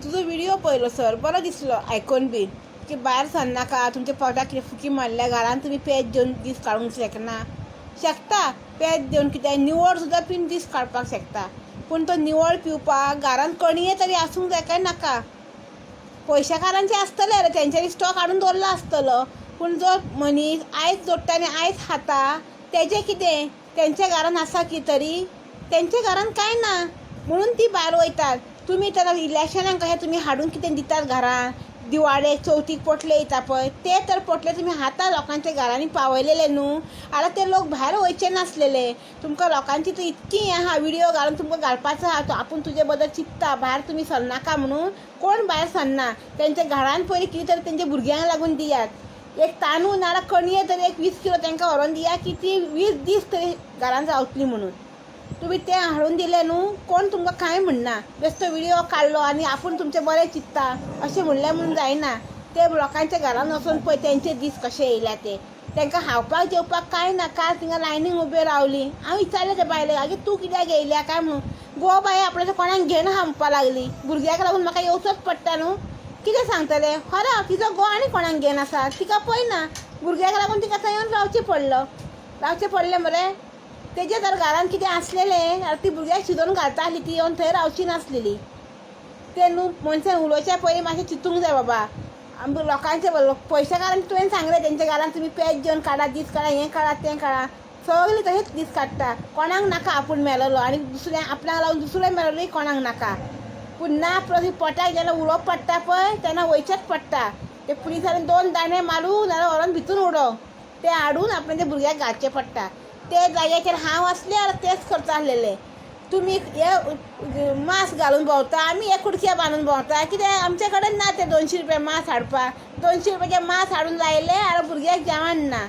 तुजो व्हिडियो पळयलो सर, बरो दिसलो आयकून बी की भायर सरनाका, तुमच्या पोटाक कितें फुकी मारल्या, घरान तुमी पेज जेवन दीस काडूंक शकना. शकता पेज जेवन, कित्याक निवळ सुद्दां पिवन दीस काडपाक शकता, पूण तो निवळ पिवपाक घरान कणये तरी आसूंक जाय काय नाका? पयशेकारांचे आसतले रे, तेंच्यांनी स्टॉक हाडून दवरला आसतलो, पूण जो मनीस आयज जोडटा आनी आयज खाता तेजें कितें? तेंच्या घरान आसा कितें तरी? तेंच्या घरान कांय ना म्हणून ती भायर वयतात. तुमी तर इलेक्शनाक कशें तुमी हाडून कितें दितात घरान, दिवाळे चवथीक पोटले येता पळय, ते तर पोटले तुमी हाता लोकांच्या घरांनी पावयलेले न्हू, आतां ते लोक भायर वयचे नासलेले. तुमकां लोकांची तर इतकी हें आहा, व्हिडियो घालून तुमकां घालपाचो आहा, तो आपूण तुजे बद्दल चिंत्ता, भायर तुमी सरनाका म्हणून कोण भायर सरना. तेंच्या घरान पयलीं कितें तरी तेंच्या भुरग्यांक लागून दियात, एक तांदूळ नाल्यार कणये तरी एक 20 किलो तांकां व्हरोन दिया की ती 20 दीस तरी घरान रावतली म्हणून. तुमी तें हाडून दिलें न्हू, कोण तुमकां कांय म्हणना. बेश्टो व्हिडियो काडलो आनी आपूण तुमचें बरें चिंत्ता अशें म्हणलें म्हणून जायना. ते लोकांच्या घरान वचून पळय तेंचे दीस कशे येयल्या ते, तांकां खावपाक जेवपाक कांय ना. काल थिंगा लायनीक उबे रावली, हांव विचारलें त्या बायलेक, आगे तूं कित्याक येयल्या काय म्हणून. गो बाये आपल्याच्या कोणाक घेवन आहा म्हणपाक लागली, भुरग्याक लागून म्हाका येवचोच पडटा न्हू. कितें सांगतलें? खरो तिचो घोव आनी कोणाक घेवन आसा, तिका पळयना, भुरग्याक लागून तिका थंय येवन रावचें पडलो. रावचें पडलें मरे. तेजे जर घरान कितें आसलेलें जाल्यार ती भुरग्याक शिजोवन घालता आसली, ती येवन थंय रावची नासलेली. तें न्हू मनशान उलोवच्या पयलीं मातशें चिंतूंक जाय बाबा. आमकां लोकांचे पयशेकारांक तुवें सांगलें तेंच्या घरान तुमी पेज जेवन काडा, दीस काडा, हें काडा तें काडा, सगळीं तशेंच दीस काडटा. कोणाक नाका आपूण मेलोलो आनी दुसऱ्या आपणाक लागून दुसरो मेलोलोय कोणाक नाका. पूण ना पोटाक जेन्ना उलोवप पडटा पळय तेन्ना वयचेंच पडटा. ते पुलिसांनी 2 दांडे मारूं नाल्यार व्हरोन भितून उडोवं, ते हाडून आपल्या त्या भुरग्याक घालचें पडटा. ते जाग्याचेर हांव आसलें जाल्यार तेंच करता आसलेलें. तुमी हे मास्क घालून भोंवता, आमी हे कुडके बांदून भोंवता, कित्याक आमचे कडेन ना ते 200 रुपया मास्क हाडपाक. 200 रुपयाचे मास्क हाडून लायले जाल्यार भुरग्याक जेवण ना.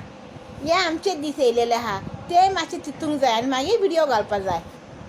हे आमचे दीस येयलेले आहा, ते मातशे चिंतूंक जाय आनी मागीर व्हिडियो घालपाक जाय.